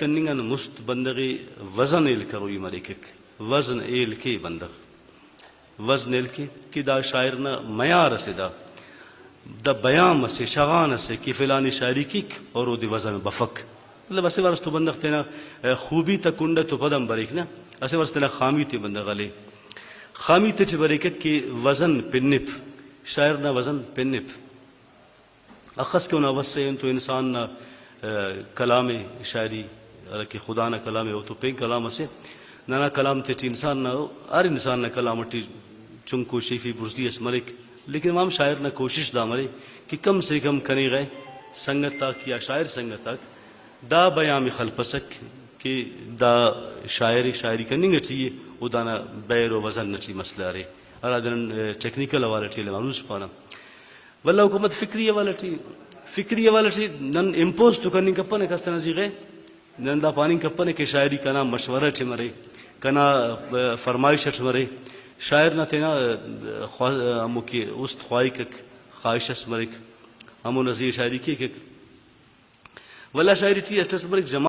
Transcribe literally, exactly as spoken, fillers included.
کننگ آن مست بندغ ءِ وزن ہیل کروئی مریکک۔ وزن ہیل کے بندغ، وزن ہیل کے کہ دا شاعر نا معیار اسے، دا دا بیان اسے، شغان اسے کہ فلانی شاعری کیک اور اودے وزن بفک۔ مطلب اسہ وارس تو بندغ تینا، ء، خوبی تا کنڈ تو پدم بریک نا، اسہ وارس تینا خامی تے بندغ ہلے۔ خامی تیٹی بریکک کہ وزن پنپ، شاعر نا وزن پنپ۔ اخس کہ اونا وس ء انتو انسان نا، ء، کلام ء، شاعری ہرا کہ خدا نا کلام ء، او تو پین کلام اسے۔ ننا کلام تیٹی انسان نا، ہر انسان نا کلام اٹی چنکو شیفی بڑزی اس مریک، لیکن امام شاعر نا کوشش دا مرے کہ کم سے کم کنے غا سنگت آک یا شاعر سنگت آک دا بیان ء خلپسک کہ دا شاعر ء، شاعری کننگ اٹی ء، او دانا بیر و وزن اٹی مسئلہ ارے، ہرادے نن، ء، ٹیکنیکل حوالہ ٹی علم عروض پانہ۔ ولدا حکومت فکری حوالہ ٹی، فکری حوالہ ٹی نن امپوز تو کننگ کپنہ کس تینا زی غا، نن دا پاننگ کپنہ کہ شاعری کنا مشورہ ٹی مرے، کنا، ء، فرمائش اٹ مرے۔ شاعر نا تینا، ء، خوا-، ء، ہمو کہ است خواہک اک، خواہش اس مریک، ہمونا زی شاعری کیک۔ ولدا شاعری ٹی اسٹ اس مریک جماعت